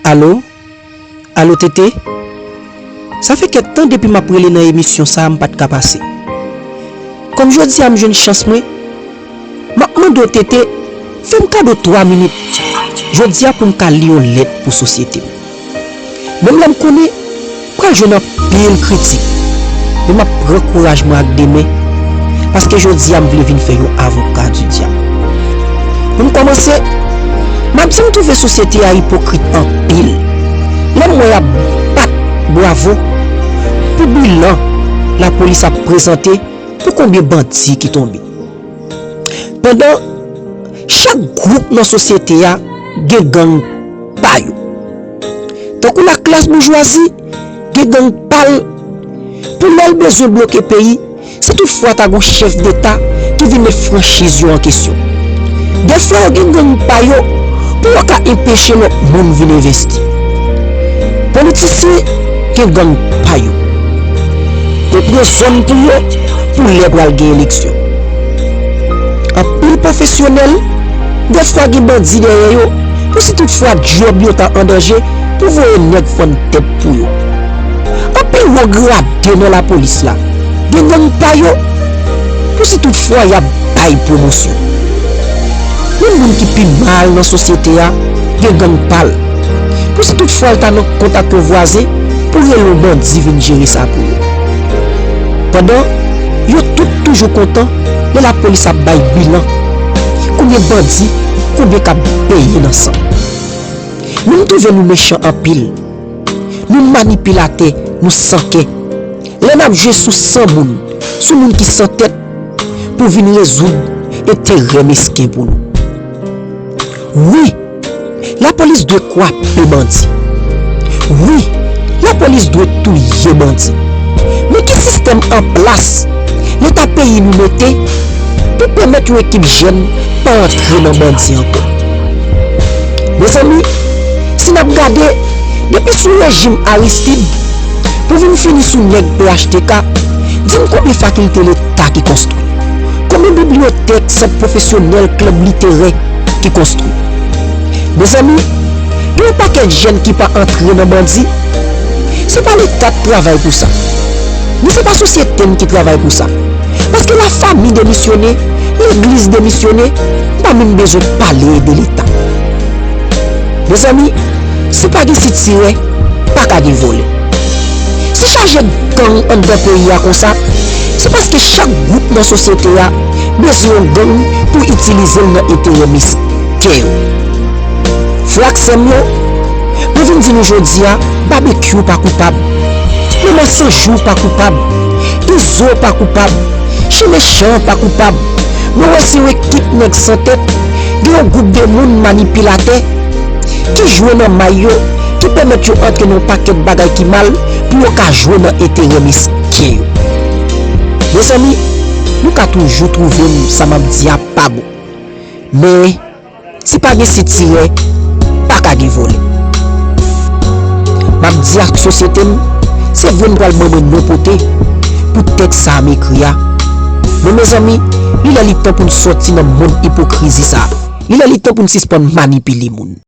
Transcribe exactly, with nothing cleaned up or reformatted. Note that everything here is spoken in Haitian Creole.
Alo? Alo, Tete? Sa fè kèk tan depi m ap rele nan emisyon sa a, m pa t ka pase. Kòm jodi a m jwenn chans mwen, m ap mande w, Tete, fè m kado twa minit jodi a pou m ka li yon lèt pou sosyete m. Menm lè m konnen m pral jwenn anpil kritik, men m ap pran kouraj mwen ak de men, paske jodi a m vle vin fè yon avoka di dyab. Pou m kòmanse, m ap di m twouve sosyete a ipokrit anpil lè m wè y ap bat bwavo pou bilan lapolis ap prezante pou konbyen bandi ki tonbe. Pandan chak gwoup nan sosyete a gen gang pa yo. Tankou laklas boujwazi gen gang pa l, pou lè l bezwen bloke peyi, si toutfwa ta gon chèf deta ki vin met franchiz yo an kesyon. Defwa yo gen gang pa yo pou yo ka enpeche lòt moun vin envesti. Politisyen gen gang pa yo. Yo pran zòn pou yo pou lè pral gen eleksyon. Anpil pwofesyonèl defwa gen bandi dèyè yo pou si toutfwa djòb yo ta an danje pou voye nèg fann tèt pou yo. Anpil wo grade nan lapolis la gen gang pa yo pou si toutfwa y ap bay pwomosyon. Menm moun ki pi mal nan sosyete a gen gang pa l pou si toutfwa l ta nan kont ak yon vwazen pou rele yon bandi vin jere sa pou yo. Pandan yo tout toujou kontan lè lapolis ap bay bilan, konbyen bandi, konbyen k ap benyen nan san. Nou, m twouve nou mechan anpil. Nou manipilatè, nou san kè. Lè n ap jwe sou san moun, sou moun ki san tèt, pou vin rezoud enterè mesken pou nou. Wi, lapolis dwe kwape bandi. Wi, lapolis dwe touye bandi. Men ki sistèm an plas Leta peyi nou mete pou pèmèt yon ekip jèn pa antre nan bandi ankò? Mezanmi, si n ap gade, depi sou rejim Aristide pou vin fini sou nèg P H T K, di m konbyen fakilte Leta ki konstwi? Konbyen bibliyotèk, sant pwofesyonèl, klèb literè ki konstwi? Mezanmi, gen yon pakèt jèn ki pa antre nan bandi. Se pa Leta k travay pou sa. Ni se pa sosyete n ki travay pou sa. Paske lafanmi demisyone, legliz demisyone, m pa menm bezwen pale de Leta. Mezanmi, si pa gen sitirè, pa ka gen vòlè. Si chaje gang anndan peyi a konsa, se paske chak gwoup nan sosyete a bezwen yon gang pou itilize l nan enterè mesken yo. Frè ak sè m yo, mwen vin di nou jodi a, Babekyou pa koupab. Manman Sanjou pa koupab. Izo pa koupab. Chen mechan pa koupab. Nou wè se yon ekip nèg san tèt, gen yon gwoup de moun manipilatè ki jwe nan may yo, ki pèmèt yo antre nan yon pakèt bagay ki mal pou yo ka jwe nan enterè mesken yo. Mezanmi, nou ka toujou twouve m sa m ap di a pa bon. Men, si pa gen sitirè, pa ka gen vòlè. M ap di ak sosyete m, se vre m pral ban mwen non pote pou tèks sa a m ekri a. Men mezanmi, li lè li tan pou n sòti nan monn ipokrizi sa a. Li lè li tan pou n sispann manipile moun.